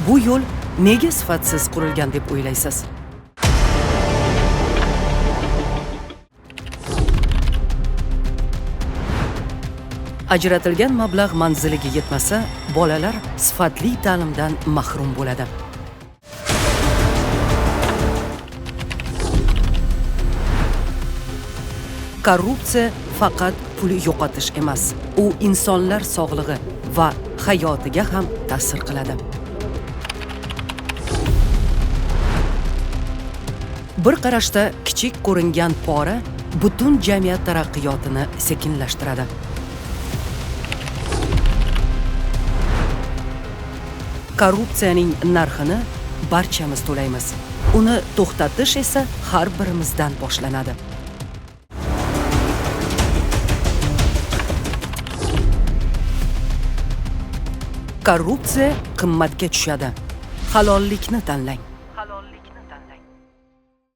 Bu yo'l nega sifatsiz qurilgan deb o'ylaysiz? Ajratilgan mablag' manziliga yetmasa, bolalar sifatli ta'limdan mahrum bo'ladi. Korrupsiya faqat pul yo'qotish emas, u insonlar sog'lig'i va hayotiga ham ta'sir qiladi. Bir qarashda kichik ko'ringan pora butun jamiyat taraqqiyotini sekinlashtiradi. Korrupsiyaning narxini barchamiz to'laymiz. Uni to'xtatish esa har birimizdan boshlanadi. Korrupsiya qimmatga tushadi. Halollikni tanlang. Halollikni tanlang.